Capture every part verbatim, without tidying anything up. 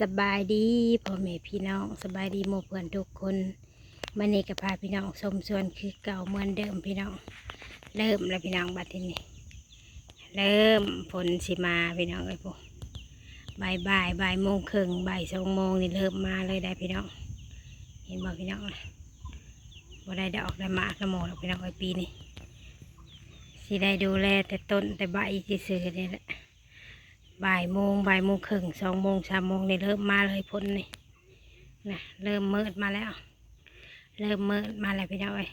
สบายดีพ่อแม่พี่น้อง สบายดีหมู่เพื่อนทุกคน มื้อนี้ก็พาพี่น้องชมสวนคือเก่าเหมือนเดิมพี่น้อง เริ่มแล้วพี่น้อง บัดทีนี้ เริ่มฝนสิมาพี่น้องเอ้ย พุ้น บ่ายบ่าย บ่ายโมงครึ่ง บ่ายสองโมงนี่เริ่มมาเลยได้พี่น้อง เห็นบ่พี่น้อง บ่ได้ดอกได้หมากได้หมู่ดอกพี่น้องเอ้ย ปีนี้ สิได้ดูแลแต่ต้นแต่ใบซื่อๆนี่แหละ บ่ายโมง บ่ายโมงครึ่ง สองโมง สามโมงนี่เริ่มมาเลยฝนนี่ นะ เริ่มมืดมาแล้ว เริ่มมืดมาแล้วพี่น้องเอ้ย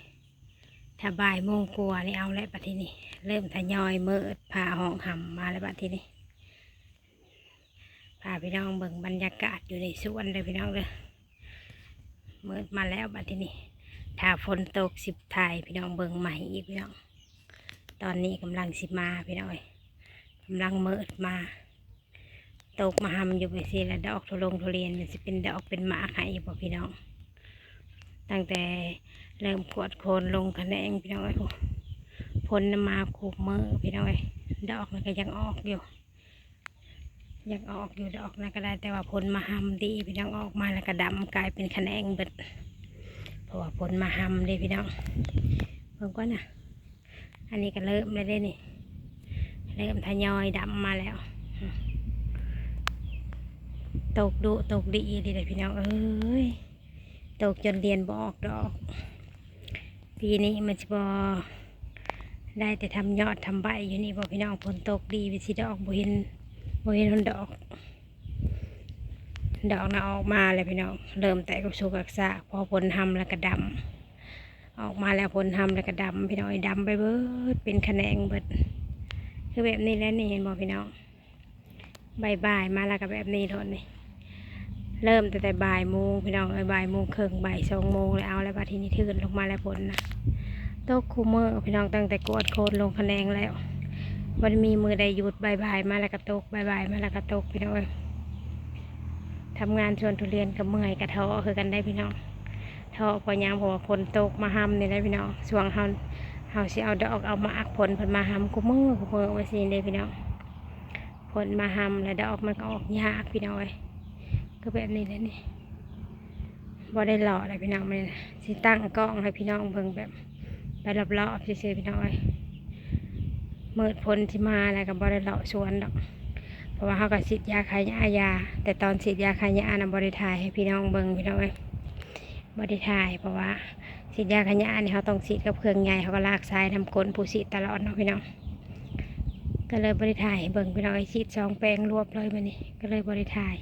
ถ้าบ่ายโมงกว่านี่เอาแล้วบัดทีนี้ เริ่มทยอยมืด ฟ้าฮ้องฮ่ำมาแล้วบัดทีนี้ พาพี่น้องเบิ่งบรรยากาศอยู่ในสวนเด้อพี่น้องเด้อ มืดมาแล้วบัดทีนี้ ถ้าฝนตกสิถ่ายพี่น้องเบิ่งใหม่อีกพี่น้อง ตอนนี้กำลังสิมาพี่น้องเอ้ย กำลังมืดมา ตกมาฮ่ำอยู่ไปสิละดอกทุลงทุเรียน มันสิเป็นดอกเป็นหมากให้อยู่บ่พี่น้อง ตั้งแต่เริ่มกวาดโคนลงคะแนงพี่น้องเอ้ย พุ้น ฝนน่ะมาคู่มื้อพี่น้องเอ้ย ดอกมันก็ยังออกอยู่ ยังออกอยู่ดอกนะก็ได้ แต่ว่าฝนมาฮ่ำดีพี่น้อง ออกมาแล้วก็ดำกลายเป็นคะแนงเบิด เพราะว่าฝนมาฮ่ำเด้พี่น้อง เบิ่งก่อนนะ อันนี้ก็เริ่มแล้วเด้นี่ เริ่มทยอยดำมาแล้ว ตกดุตกดีดีเลยพี่น้องเอ้ย ตกจนเรียนบ่ออกดอก ปีนี้มันสิบ่ได้แต่ทำยอดทำใบอยู่นี่บ่พี่น้อง ฝนตกดี มันสิดอกบ่เห็น บ่เห็นมันดอก ดอกนะออกมาแล้วพี่น้อง เริ่มแตกกระสุกกระซาก พอฝนฮ่ำแล้วก็ดำ ออกมาแล้วฝนฮ่ำแล้วก็ดำพี่น้อง ดำไปเบิด เป็นคะแนงเบิด คือแบบนี้แหละนี่ เห็นบ่พี่น้อง บ่ายๆมาแล้วก็แบบนี้โลดนี่ เริ่มตั้งแต่บ่ายโมงพี่น้องเอ้ย บ่ายโมงครึ่ง บ่ายสองโมงแล้ว เอาแล้วบัดทีนี้ทื่นลงมาแล้วฝนนะ ตกคู่มื้อพี่น้อง ตั้งแต่กวาดโคนลงคะแนงแล้ว บ่ได้มีมื้อใดหยุด บ่ายๆมาแล้วก็ตก บ่ายๆมาแล้วก็ตกพี่น้องเอ้ย ทำงานสวนทุเรียนก็เมื่อยก็ท้อคือกันได้พี่น้อง ท้อเพราะหยัง เพราะว่าฝนตกมาฮ่ำนี่แหละพี่น้อง ช่วงเฮา เฮาสิเอาดอกเอาหมาก ฝนเพิ่นมาฮ่ำคู่มื้อคู่มื้อว่าซี่เด้พี่น้อง ฝนมาฮ่ำแล้วดอกมันก็ออกยากพี่น้องเอ้ย ก็แบบนี้แหละนี่ บ่ได้เลาะเลยพี่น้อง มื้อนี้นะ สิตั้งกล้องให้พี่น้องเบิ่งแบบ ไปรอบๆซื่อๆพี่น้องเอ้ย มืดฝนสิมาแล้วก็บ่ได้เลาะสวนดอก เพราะว่าเฮาก็ฉีดยาฆ่าหญ้ายา แต่ตอนฉีดยาฆ่าหญ้านะบ่ได้ถ่ายให้พี่น้องเบิ่งพี่น้องเอ้ย บ่ได้ถ่าย เพราะว่าฉีดยาฆ่าหญ้านี่เฮาต้องฉีดกับเครื่องใหญ่ เฮาก็ลากสายนำก้นผู้ฉีดตลอดเนาะพี่น้อง ก็เลยบ่ได้ถ่ายให้เบิ่งพี่น้องเอ้ย ฉีดสองแปลงรวบเลยมื้อนี้ ก็เลยบ่ได้ถ่าย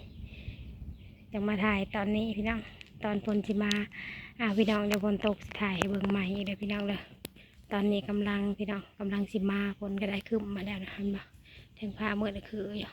จั่งมาถ่ายตอนนี้พี่น้อง ตอนฝนสิมา อ่าพี่น้อง เดี๋ยวฝนตกสิถ่ายให้เบิ่งใหม่อีกเด้อพี่น้องเด้อ ตอนนี้กำลังพี่น้อง กำลังสิมา ฝนก็ได้ครึ้มมาแล้วนะ เห็นบ่ เทิงฟ้ามืดคืออยู่